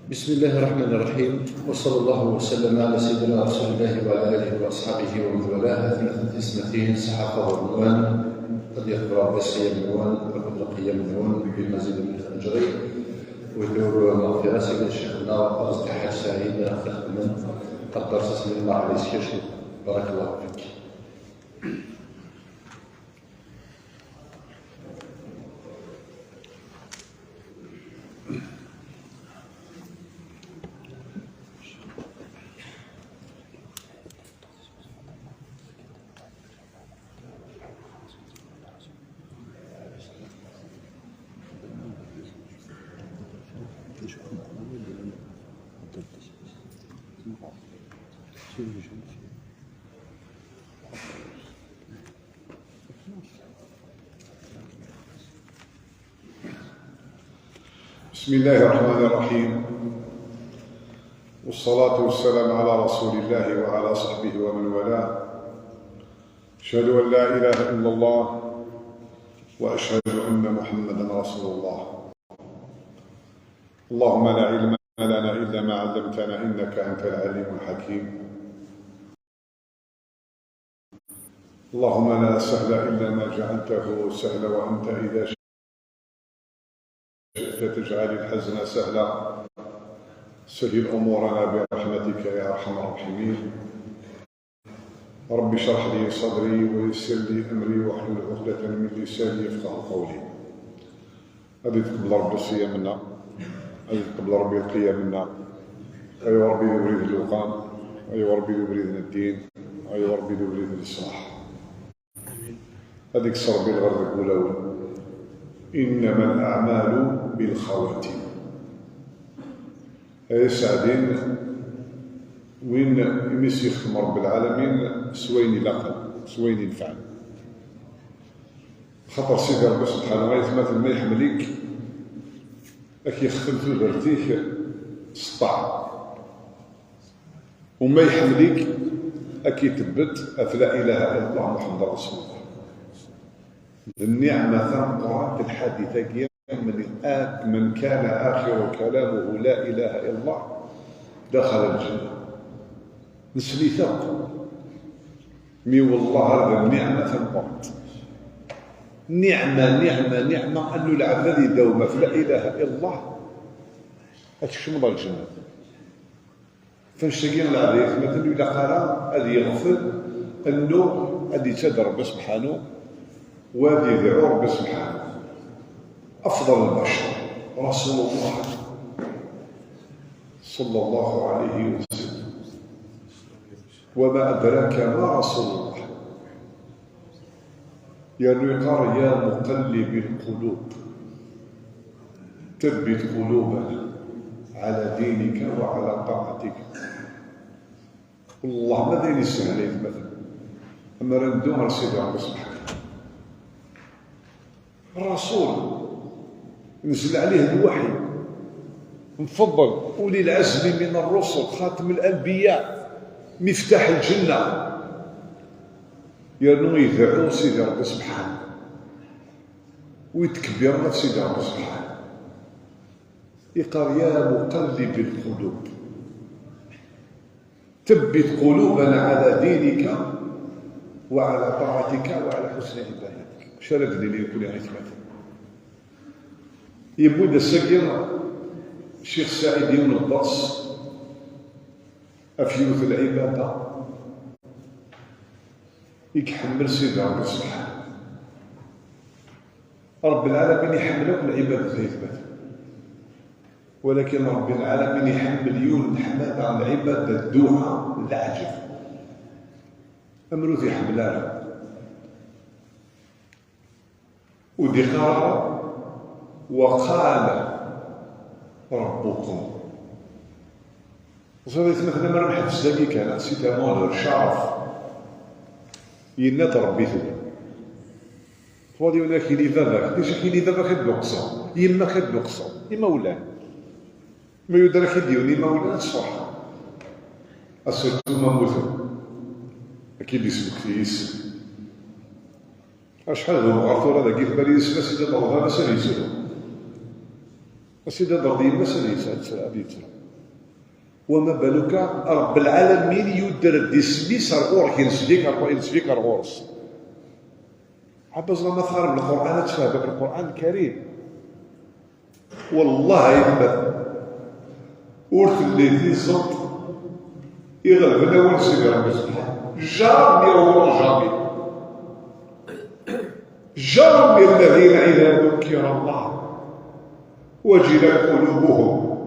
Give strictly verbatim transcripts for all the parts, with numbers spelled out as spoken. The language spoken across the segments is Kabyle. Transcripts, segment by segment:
بسم الله الرحمن الرحيم، وصلى الله وسلم على سيدنا رسول الله وعلى آله وأصحابه ومن والاه. أثناء التسمتين صحة الرضوان، قد يقبل ربي صيام الوان، وكل قيام الوان بمزيد من الأجر، ويدور مغفرة سيدنا الشيخنا الرزق حاج سعيد، أخذ من قدر سسم الله عليه سكشف. بارك الله فيك. بسم الله الرحمن الرحيم. والصلاة والسلام على رسول الله وعلى صحبه ومن والاه. أشهد أن لا إله إلا الله وأشهد أن محمدا رسول الله. اللهم لا علم لنا إلا ما علمتنا إنك أنت العليم الحكيم. اللهم لا سهل إلا ما جعلته سهلا، وأنت إذا شئت تجعل الحزن سهلا. سهل أمورنا برحمتك يا أرحم الراحمين. رب اشرح لي صدري ويسر لي أمري واحلل عقدة من لساني يفقه قولي. غادي يتقبل ربي صيامنا، غادي يتقبل ربي قيامنا. أيوا ربي يبرد الوقام، أيوا ربي يبرد الدين، أيوا ربي يبرد الإصلاح. هذيك الصربي الغرب الأولى: إنما الأعمال بالخواتيم. أي سعدين وين يمس يختم رب العالمين سوين لقل سوين ينفع. خاطر سيدي ربي سبحانه وتعالى مثل ما يحملك، أكي يختم في برتيك سطع. وما يحملك أكي تبت أف لا إله إلا الله محمد رسول الله. النعمة تنقرأ في الحديث أكي من، من كان آخر كلامه لا إله إلا الله دخل الجنة. نسمي ثقة. مي والله هذا النعمة تنقرأ. نعمة، نعمة، نعمة أنه العبد يداوم في لا إله إلا الله. هتشمل الجنة. فنشتكي من العبد يتمثل إلا قال هذه يغفل أنه هذه تدعو ربي سبحانه، وهذه يدعو ربي سبحانه. أفضل البشر رسول الله صلى الله عليه وسلم. وما أدراك ما رسول الله. يا لويقار يا مقلب القلوب، ثبت قلوبنا على دينك وعلى طاعتك. والله ما دين السهل مثلا. أما رندو رسول الله سبحانه. الرسول نزل عليه الوحي مفضل، أولي العزم من الرسل، خاتم الأنبياء، مفتاح الجنة. يرنو يدعو سيدي ربي سبحانه ويتكبر في سيدي ربي سبحانه. يقال يا مقلب القلوب، ثبت قلوبنا على دينك وعلى طاعتك وعلى حسن عبادتك. شرف لي لكل عتمة. يبود السقيا الشيخ سعيد يوم الدرس أفيوث العبادة يكحمل سيدي ربي سبحانه. رب العالمين يحملك العبادة زي ثبت. ولكن رب العالمين يحمل يون الحمادة عن العباد الدوحة العجب. أمرو ذي حملان. ودي قرار وقال ربكم. وصلت مثلا مرة نحبس ذلك أنا سيت أمور شرف. ينات ربي ثم. فاضي هناك يلي باباك، ليش يلي باباك هاد القصة؟ يما هاد القصة، يما ولا؟ ما يدرك يديوني ما ولا تصفح. السلطة ما موثو. أكيد يسبك في يس. أشحال هو غرطورة ذاك يثبت يس، بس إذا ضربها بس يسلو. بس إذا ضرب يما سليس، هاد السلام يتسلم. وما بالك رب العالمين يدرد اسميس الغورك ينسبيك الغورس. عباس ما تقرب القرآن تفهم القرآن الكريم. والله يثبت ورث اللي في الزبط يغلبنا ونسيب ربي سبحانه. جامي هو جامي. جامي الذين إذا ذكر الله وجلت قلوبهم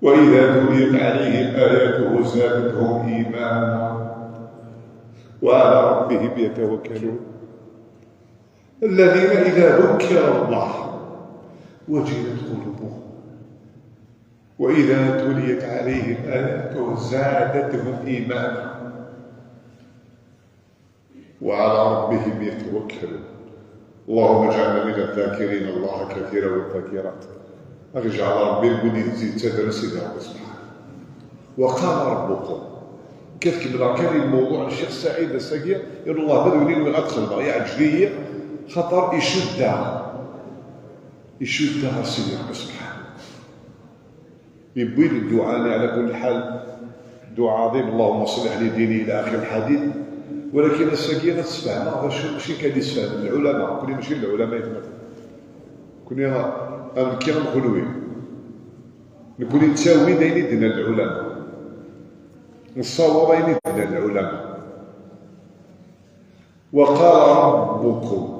وإذا تليت عليهم آياته زادتهم إيمانا وعلى ربهم يتوكلون. الذين إذا ذكر الله وجلت قلوبهم وإذا تليت عليهم آياته زادتهم إيمانا وعلى ربهم يتوكلون. اللهم اجعلنا من الذاكرين الله كثيرا والذاكرات. اجعل ربي يقول لي تزيد تدرس إلى ربي سبحانه. وقال ربكم. كتكمل كان الموضوع الشيخ سعيد الساقية، يقول الله بدوني وغتخلى يعجبي خطر يشد يشد سيدي ربي سبحانه. يبوي الدعاء على كل حال. دعاء عظيم، اللهم اصلح لي ديني إلى آخر الحديث. ولكن الساقية غتسفهمها باش ماشي كان يسفهم العلماء، كوني ماشي العلماء يتمثل. كوني أنا كي غنكونوي نكوني نتاوي داين يدنا العلماء، نصور داين يدنا العلماء. وقال ربكم.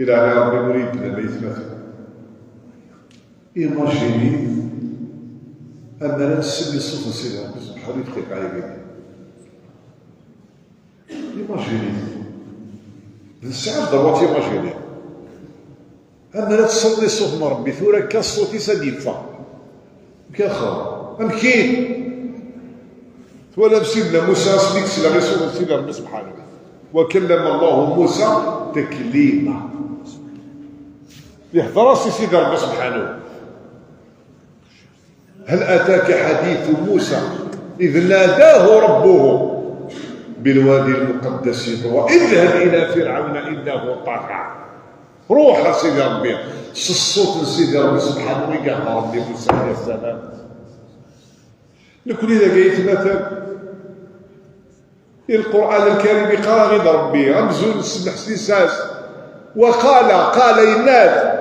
إلى أن ربي مريد لما يتمثل. Imaginez أما لا تسمي الصوت سيدي ربي سبحانه دقيقة عيبين. Imaginez. نسعى ضربات imaginez. أما لا تصلي الصوت من ربي ثورة كالصوت سديفة. كاخر أمكين. ولا سيدنا موسى سميك سيدنا رسول سيدنا ربي سبحانه. وكلم الله موسى تكليما. يهضر سي سيدي ربي سبحانه. هل أتاك حديث موسى إذ ناداه ربه بالوادي المقدس طوى اذهب إلى فرعون إنه طغى. روح سيدي ربي، الصوت سيدي ربي سبحانه وتعالى ربي موسى عليه السلام. لكل إذا جاي مثلا القرآن الكريم يقرا غير ربي، غمزون السمح سيساس. وقال، قال إناد.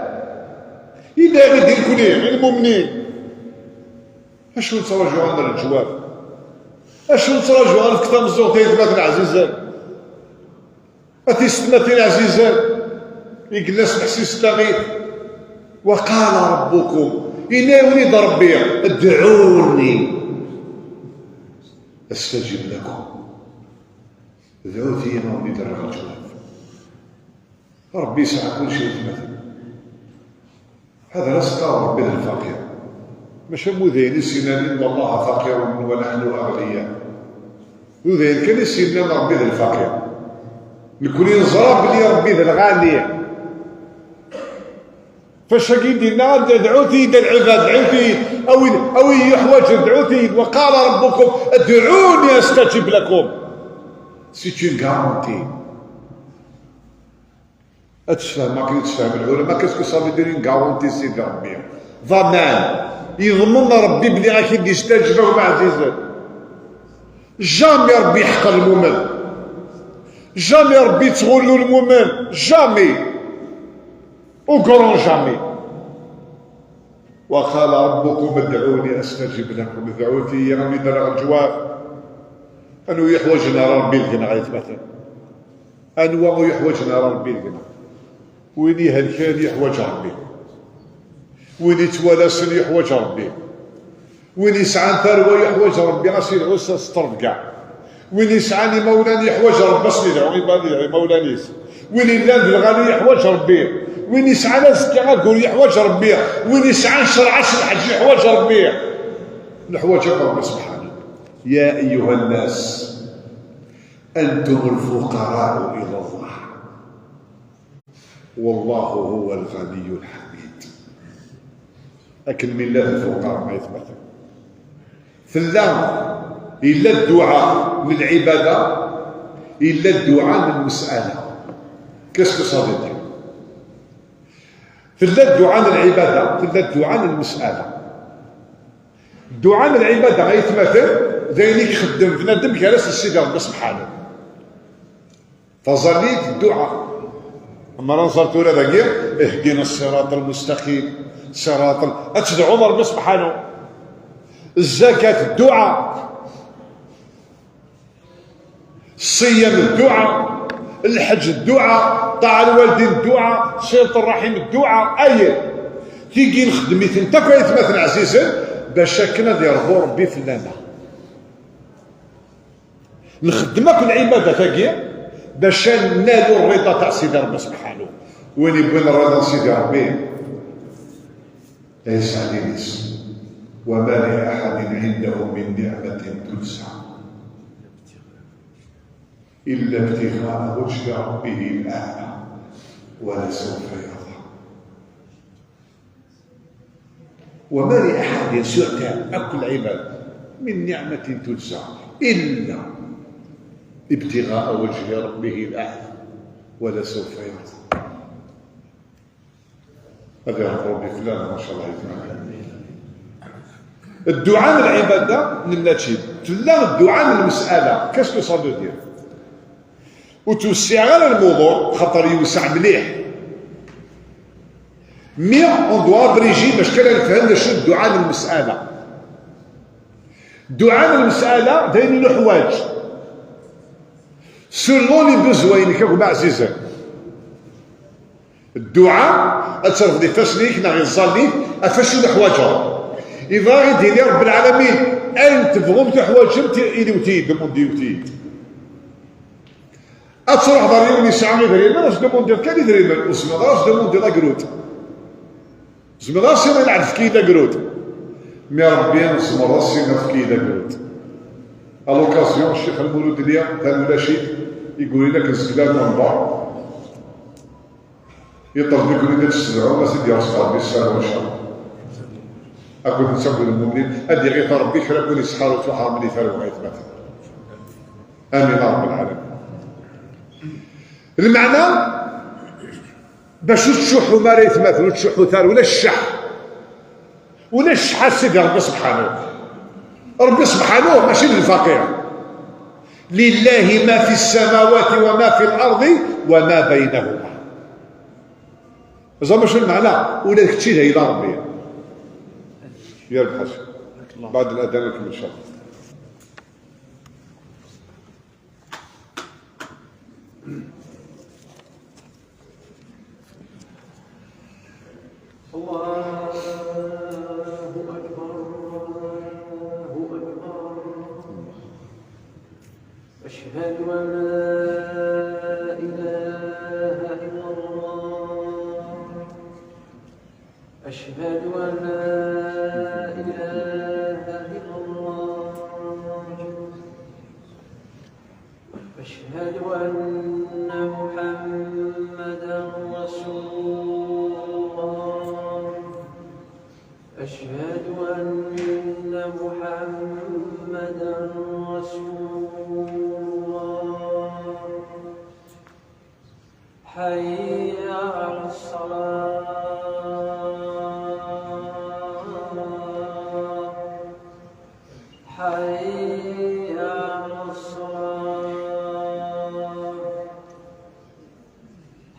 إلا غير دير كل المؤمنين. أشو نتراجعوا عن الجواب؟ أشو نتراجعوا عن الكتاب الزوغ تيتمات العزيزان؟ أتيستمات العزيزان؟ يقلنا سمح سيس التغيير. وقال ربكم، إني وليد ربي، ادعوني أستجب لكم. دعوتي أنا وليد الرجل. ربي يسعى كل شيء يتمثل. هذا رزق ربي للفقير. ماشي مذين سنان إن الله فقير ونحن أغنياء. مذين كان سنان ربي للفقير. نكون نزرع بلي ربي الغني. فاش يدينا دعوتي إلى العباد، دعوتي أو أو يحوج دعوتي، وقال ربكم ادعوني أستجب لكم. C'est une garantie. أتفهم ما كنتفهم العلماء كتكون صافي ديرين garantie سيدي ربي. ضمان. يضمن ربي بلي غادي يستجيب وما عزيزا. جامي ربي يحقر المؤمن. جامي ربي يتغلو المؤمن. جامي. Au grand jamais. وقال ربكم ادعوني أستجب لكم. دعوتي هي راني درا الجواب. أنو يحوجنا ربي لكنا غيتمثل. أنو يحوجنا ربي لكنا. وين يهلكان يحوج ربي. وين يتوالسن يحوج ربي. وين يسعان ثروة يحوج ربي، أسي العسى ستر كاع. وين يسعان مولان يحوج ربي، أسي يدعو عبادي يدعو مولانيس. وين يلان في الغالي يحوج ربي. وين يسعان أزكي غاكور يحوج ربي. وين يسعان شرع الحج يحوج ربي. نحوج ربي سبحانه. يا أيها الناس أنتم الفقراء إلى الله. والله هو الغني الحميد. لكن من لا الفقراء ما يثبت. فلا إلا الدعاء من العبادة، إلا الدعاء من المسألة. Qu'est-ce que ça veut dire؟ فلا الدعاء من العبادة، فلا الدعاء من المسألة. Dduɛa n lɛibada ay atmaten, d ayen i ixeddem bnadem gar-as d Sidi Ṛebbi subḥanahu. Taẓallit, dduɛa. Amer ad nẓer tura dagi, اهدنا الصراط المستقيم، صراط ال-، ad tedɛuḍ Ṛebbi subḥanahu. Zzakat, dduɛa. Ṣṣiyam, dduɛa. Lḥeǧ, dduɛa. Ṭaɛa lwaldin, dduɛa. Ṣilat ṛṛaḥim, dduɛa. Ayen tigi nxeddem-itent akk ay atmaten ɛzizen, bac akken ad irḍu Ṛebbi fell-aneɣ. Nxeddem akk lɛibadat-agi bac ad nalu rriḍa tɛa Sidi Ṛebbi subḥanahu. Win yewwin rriḍa n Sidi Ṛebbi, ad yesɛeddi-s. وما لأحد عنده من نعمة تجزى إلا ابتغاء وجه ربه الأعلى ولسوف يرضى. وما لأحد, يسوع كان أكل عباد, من نعمة تجزى إلا ابتغاء وجه ربه الأعلى ولسوف يرضى. هذا هو ربي فلان، ما شاء الله يتمنى. الدعاء من العبادة من نتشيد. لا، الدعاء من المسألة. Qu'est-ce que ça veut dire؟ Ur ttwessiɛeɣ ara lmuḍuɛ, xaṭer yewseɛ mliḥ. Mais on doit abréger bac kan ad nefhem d acu d dduɛa n lmesɛala. Dduɛa n lmesɛala d ayen i nuḥwaǧ. Selon les besoins-inek, a gma ɛzizen. Dduɛa, ad terfed ifassen-ik neɣ iẓẓallen-ik ɣef wacu i teḥwaǧeḍ. Yebɣa ad d-yini Ṛebbi lɛalamin, ayen tebɣum tuḥwaǧem, ti-, iniwet-iyi-d, demandiwet-iyi-d. Ad truḥeḍ ɣer yiwen yesɛa idrimen, ad s-demandiḍ kan idrimen, ur tezmireḍ ara ad s-demandiḍ agrud. Tzemreḍ ara s-tiniḍ lɛebd efk-iyi-d agrud. Mi Ṛebbi tzemreḍ ara s-tiniḍ efk-iyi-d agrud. À l'occasion, Ccix Lmulud Lya, Tanulacit, i yurin akken seg Lal Menber, yeṭleb-iken-id ad tessedɛum, ad t-id-yerẓ Ṛebbi ssaɛa, incallah. Akked netta akked lmumnin, ad d-iɣit Ṛebbi kra n win yesḥaru ttwaḥermen i tarwa, ay atmaten. Amin, a Ṛebbi lɛalamin. Lmeɛna, bac ur tettcuḥḥum ara, ay atmaten, ur tettcuḥḥut ara, ulac cceḥ. Ulac cceḥ a Sidi Ṛebbi subḥanahu. Ṛebbi subḥanahu mačči d lfaqir. لله ما في السماوات وما في الأرض وما بينهما. Ẓer mačči lmeɛna, ula d kečči d ayla Ṛebbi. Yerbeḥ a Sidi. بعد الأذان نكمل إن شاء الله. الله أكبر، الله أكبر. أشهد أن لا إله إلا الله. أشهد أن لا إله إلا الله. أشهد أن محمدا رسول الله. أشهد أن محمدا رسول الله. حي على الصلاة. حي على الصلاة.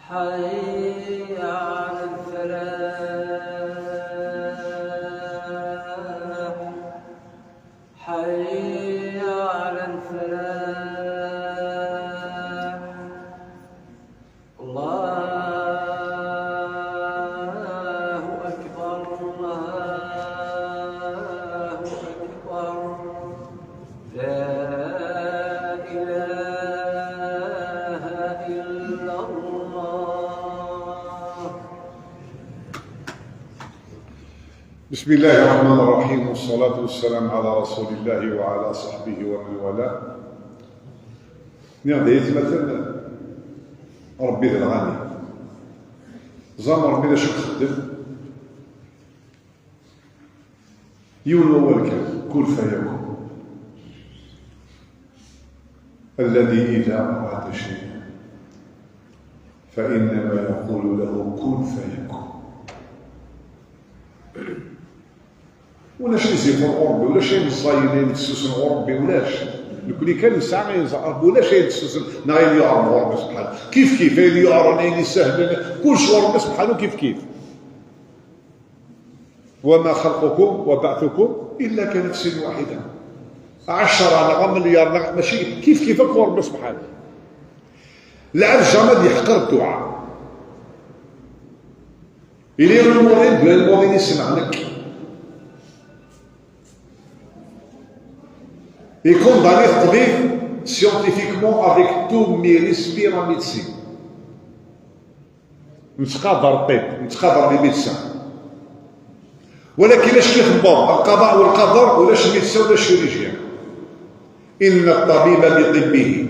حي على الفلاح. حي على الفلاح. الله أكبر، الله أكبر. لا إله إلا الله. بسم الله الرحمن الرحيم، والصلاة والسلام على رسول الله وعلى صحبه ومن والاه. Nniɣ-d ay atmaten, Ṛebbi d lɣani. Ẓam Ṛebbi d acu ixeddem. Yiwen wawal kan, كن فيكون. الذي إذا أراد شيئا فإنما يقول له كن فيكون. Ulac ayen iẓefren ɣur Rebbi, ulac ayen ẓẓayen, ayen fessusen ɣur Rebbi, ulac. Nekni kan nesɛa ayen ẓefren Rebbi, ulac ayen fessusen neɣ ayen yuɛren ɣur Rebbi subḥanahu. Kif kif, ayen yuɛren, ayen isehlen, kullec ɣur Rebbi subḥanahu kif kif. وما خلقكم وبعثكم إلا كنفس واحدة. Ɛecṛa neɣ amelyar neɣ mačči, kif kif akk ɣur Rebbi subḥanahu. Lɛebd jamais ad yeḥqer dduɛa. Ili lmuḍin d lmuḍin i ssneɣ nekk. Ikundani ṭṭbib scientifiquement avec tous mes respects en médecine. Nettqadar ṭṭib, nettqadar les médecins. Walakin acu i tebɣeḍ, القضاء والقدر، ulac médecin, ulac chirurgien. إن الطبيب بطبه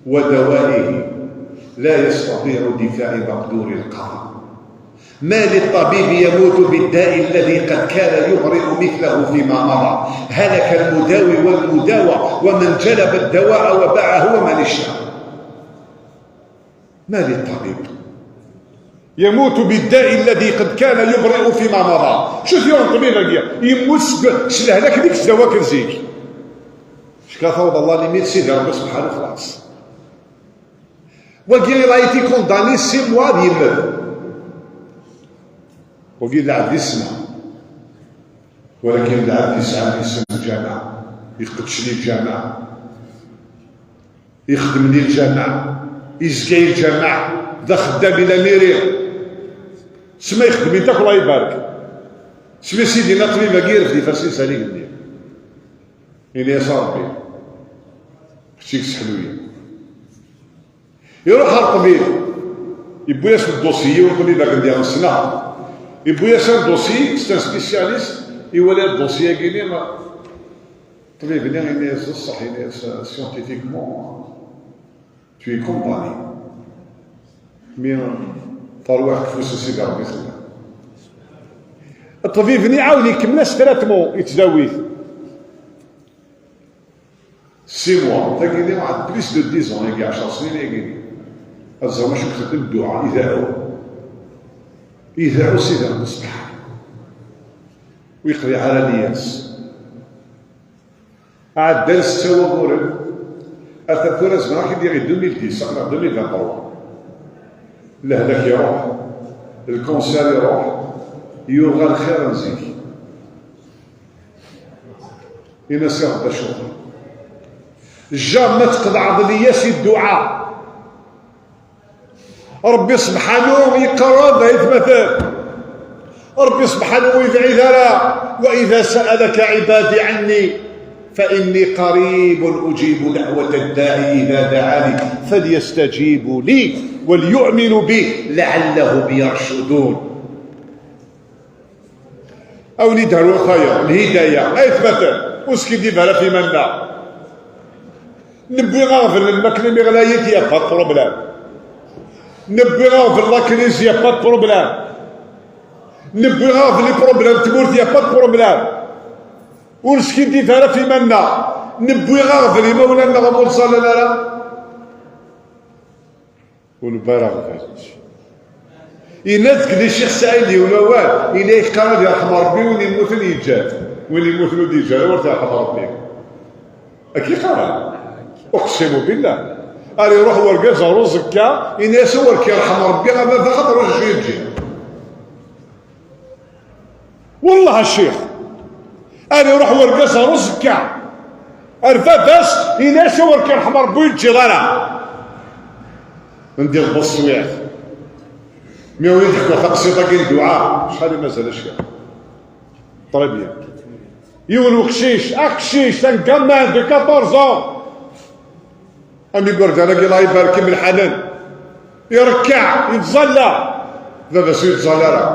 ودوائه لا يستطيع دفاع مقدور القضاء. ما للطبيب يموت بالداء الذي قد كان يبرئ مثله فيما مضى. هلك المداوي والمداوى، ومن جلب الدواء وباعه ومن اشترى. ما للطبيب يموت بالداء الذي قد كان يبرئ فيما مضى. شو ثيون طبيب هذه؟ يموت س-، سلهلك ديك الدواء كنزيك. شكا فوضى الله لي ميت سيدي ربي سبحانه خلاص. وقيل رايتي كونداني سي موا ديال المال. وقيل لعب دي السنة. ولكن لعب دي سنة، يسمى الجامعة، يقدش لي الجامعة. يخدم لي الجامع، يزكي الجامع، ذا خدام إلى ميري. سما يخدم يدك الله يبارك. سما سيدي لا طبيب غير في فاسي سالي قدي. إني يا ربي. كتشيك سحلوية. يروح على الطبيب. يبويا سو الدوسي، والطبيب غادي يغسلها. يبويا سو الدوسي، سي سبيسياليست، يولي الدوسي كيني ما. الطبيب هنا يناس الصح، يناس سيونتيفيكمون. Tu es condamné. Mais تروح تفوس سيدي ربي يسلمك. الطبيب ني عاود يكمل التريتمون يتداويت. سي موا تاكيني واحد بليس دو ديزون يجي عشر سنين يجي. الزعما شو كتبت الدعاء يدعو، يدعو سيدي ربي سبحانه ويقضي على الياس. عاد دار ستة وغورن. أتذكر زمان كي ديري ألفين وعشرة، أقرأ ألفين وعشرين. الهلاك يروح، الكونسير يروح، يوغا الخير نزيك. إنا سير بشوف. جا ما تقضى عضلية سي الدعاء. ربي سبحانه يقرب يتمثل. ربي سبحانه يبعد على، وإذا سألك عبادي عني فإني قريب أجيب دعوة الداعي إذا دعاني فليستجيبوا لي وليؤمنوا بي لعلهم يرشدون. Awen-id-aruɣ tayeḍ, lhidaya, ay tmaten, ur skidib ara f iman-nneɣ. Newwi aɣbel n lmakla imi ɣlayit, y a pas de problème. Newwi aɣbel la crise, y a pas de problème. Newwi aɣbel les problèmes n tmurt, y a pas de problème. Ur skidib ara f iman-nneɣ. Newwi aɣbel imawlan-nneɣ ur ẓallan ara. Ur newwi ara aɣbel. Yenna-d deg Ccix Saɛid yiwen wawal, yenna-yak qqar ad yerḥem Rebbi win yemmuten yeǧǧa-t, win yemmuten ur d-yeǧǧa ara ur t-yerḥem Rebbi. Akka i qqaren. Uqsimu billah. Ar iruḥ urgaz ar uẓekka, yenna-yas a wer k-yerḥem Rebbi a baba xaṭer ur yeǧǧi. Wellah a ccix, ad iruḥ urgaz ar uẓekka, ar baba-s, ini-as a wer k-irḥem Rebbi ur yi-d-teǧǧiḍ ara. Ndi ɣbes swiɛt. Mi ur yi-d-ḥkiɣ taqsiṭ-agi n dduɛa, acḥal i mazal a ccix? Très bien. Yiwen uqcic, aqcic, un gamin de quatorze ans. Am igerdan-agi, Allah ibarek, imlḥanen, irekkeɛ, yettẓalla. Baba-s ur yettẓalla ara.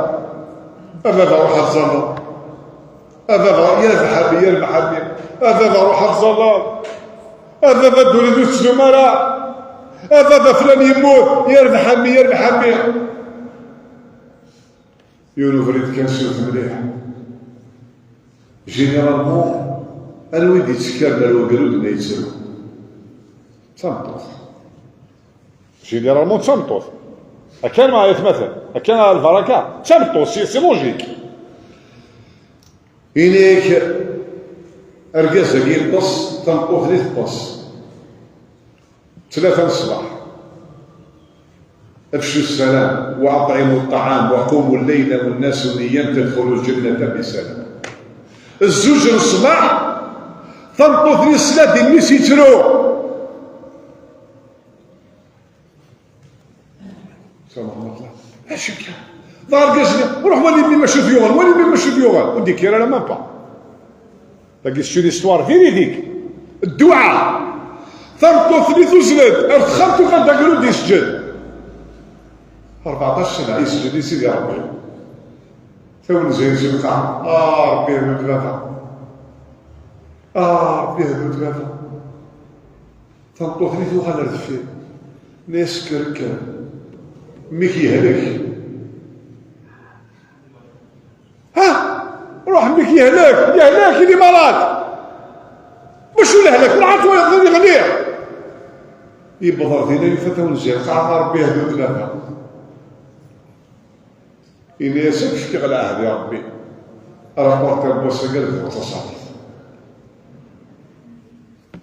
A baba, ruḥ ad tẓalleḍ. A baba, yerbeḥ a mmi, yerbeḥ a mmi. A baba, ruḥ ad tẓalleḍ. A baba, ddunit ur tettdum ara. A baba, flan yemmut, yerbeḥ a mmi, yerbeḥ a mmi. Yiwen ubrid kan s yiwet mliḥ. Généralement, anwa i d-yettekkaren ar wagrud ma yettru? D tameṭṭut. Généralement d tameṭṭut. Akka ma ay atmaten, akka a lbaraka, d tameṭṭut, c'est, c'est logique. Ini-ak, argaz-agi yeṭṭes, tameṭṭut-nni teṭṭes. Tlata n ṣṣbeḥ. Afcu ssalam, wa aṭɛimu ṭṭaɛam, wa qumu llayla wannasu niyam tadxulu ljannata bisalam. Zzuǧ n ṣṣbeḥ, tameṭṭut-nni tesla-d i mmi-s yettru. Acu akka? D argaz-nni, ruḥ wali mmi macu d-yuɣen, wali mmi macu d-yuɣen. Ur d-yekkir ara même pas. Tagi c'est une histoire véridique. Dduɛa. Tameṭṭut-nni tuzzel-d ar texxamt, tufa-d d agrud yesǧed. Rbeɛṭac sna yesǧed i Sidi Ṛebbi. Tawenza-ines lqaɛa. A Ṛebbi, hdu-d baba. A Ṛebbi, hdu-d baba. Tameṭṭut-nni tuɣal ar deffir. Tenna-yas: "Kker, kker. Mmi-k yehlek." "Ha? Ruḥ, mmi-k yehlek, yehlek, il est malade." "Macu lehlak? Ruḥ ad twaliḍ ad yeɣli." Yewweḍ ar dinna, yufa tawenza lqaɛa: "A Ṛebbi, hdu-d baba." Ini-as: "Ad k-fkeɣ lɛahd, ya Ṛebbi, rapporter n wass-agi ad bduɣ taṣarit."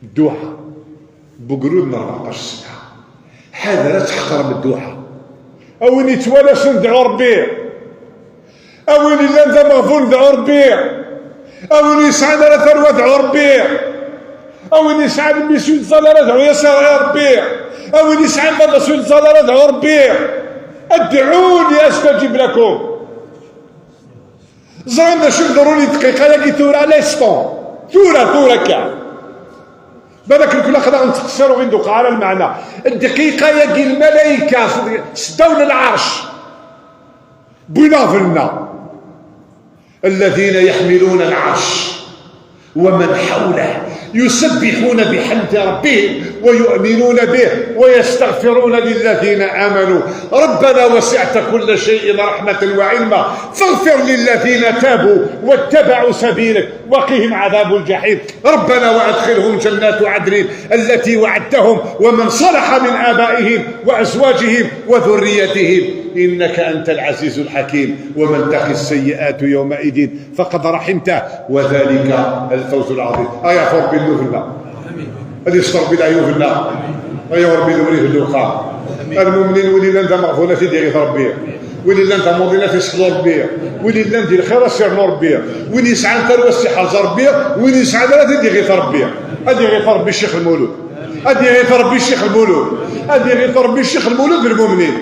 Dduḥa, bugrud n rbeɛṭac sna. Ḥader ad tḥeqrem dduḥa. A win yettwalasen, dɛu Ṛebbi. A win yellan d ameɣbun, dɛu Ṛebbi. A win yesɛan ara tarwa, dɛu Ṛebbi. A win yesɛan mmi-s ur yettẓal ara, dɛu-yas i Ṛebbi. A win yesɛan baba-s ur yettẓal ara, dɛu Ṛebbi. "Adɛuni astajib lakum." Ẓran d acu i iḍerrun i dqiqa-yagi tura, l'instant. Tura, tura kan. Balak nekk aql-aɣ nettqeṣṣir ur ɣ-d-tuqiɛ ara lmeɛna. Dqiqa-yagi lmalayka seddaw n lɛerc. Wwin-aɣ fell-aneɣ. الذين يحملون العرش ومن حوله يسبحون بحمد ربهم ويؤمنون به ويستغفرون للذين آمنوا ربنا وسعت كل شيء رحمة وعلما فاغفر للذين تابوا واتبعوا سبيلك وقهم عذاب الجحيم. ربنا وأدخلهم جنات عدن التي وعدتهم ومن صلح من آبائهم وأزواجهم وذريتهم إنك أنت العزيز الحكيم. ومن تق السيئات يومئذ فقد رحمته وذلك الفوز العظيم. Ay Ṛebbi, lmut-nneɣ. Ad yesṭer Ṛebbi leɛyub-nneɣ. Ay Ṛebbi, d win iheddu lqaɛa. Lmumnin, win illan d ameɣbun, ad t-id-iɣit Ṛebbi. Win illan d amuḍin, ad t-iseḥlu Ṛebbi. Win illan di lxir, ad s-irnu Ṛebbi. Win yesɛan tarwa, ad s-iḥrez Ṛebbi. Win yesɛan ara, ad t-id-iɣit Ṛebbi. Ad iɣit Ṛebbi Ccix Lmulud. Ad iɣit Ṛebbi Ccix Lmulud. Ad iɣit Ṛebbi Ccix Lmulud d lmumnin.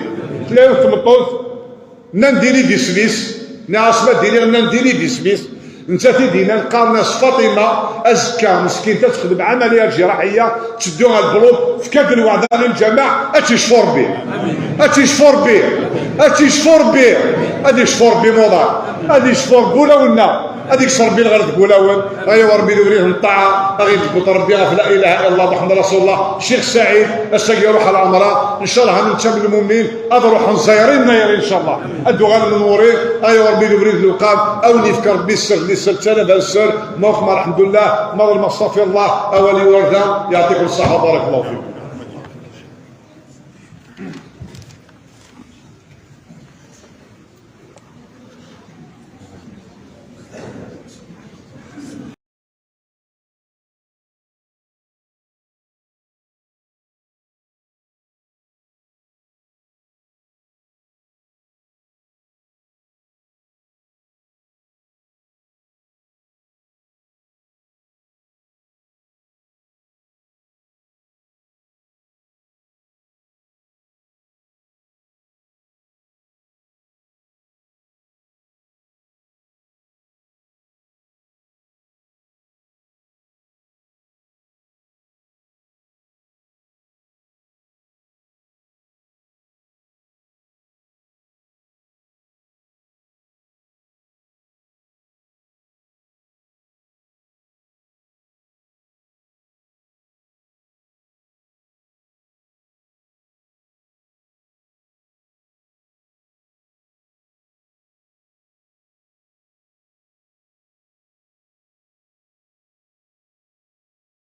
Tella yiwet tmeṭṭut, Nandini d isem-is, nniɣ-as ma d-iniɣ Nandini d isem-is, nettat i d-yennan, qqaren-as Faṭima, azekka meskint ad texdem ɛamaliya ǧiraḥiya, tetteddu ɣer lblub, tefka-d lweɛda i lǧameɛ, ad tt-yecfu Ṛebbi. Ad tt-yecfu Ṛebbi. Ad tt-yecfu Ṛebbi. Ad yecfu Ṛebbi muḍan. Ad yecfu Ṛebbi ulawen-nneɣ. Ad ikkes Ṛebbi lɣerz deg wulawen. Ay Ṛebbi, d ubrid n ṭṭaɛa, ad ɣ-iǧebbeḍ Ṛebbi ɣef la ilaha illallah Muḥemmed Rasulullah. Ccix Saɛid, ass-agi iruḥ ɣer lɛemra, ncallah netta d lmumnin, ad ruḥen zayrin nayri ncallah. Ad d-uɣalen menwurin, ay Ṛebbi, d ubrid n lewqam, a wen-yefk Ṛebbi sser d liser, d talaba n sser, ma uxma lḥemdullah, ma ḍelmeɣ astaɣfirullah, awal iwerda, yeɛṭikum ṣṣaḥa, barakallahu fikum.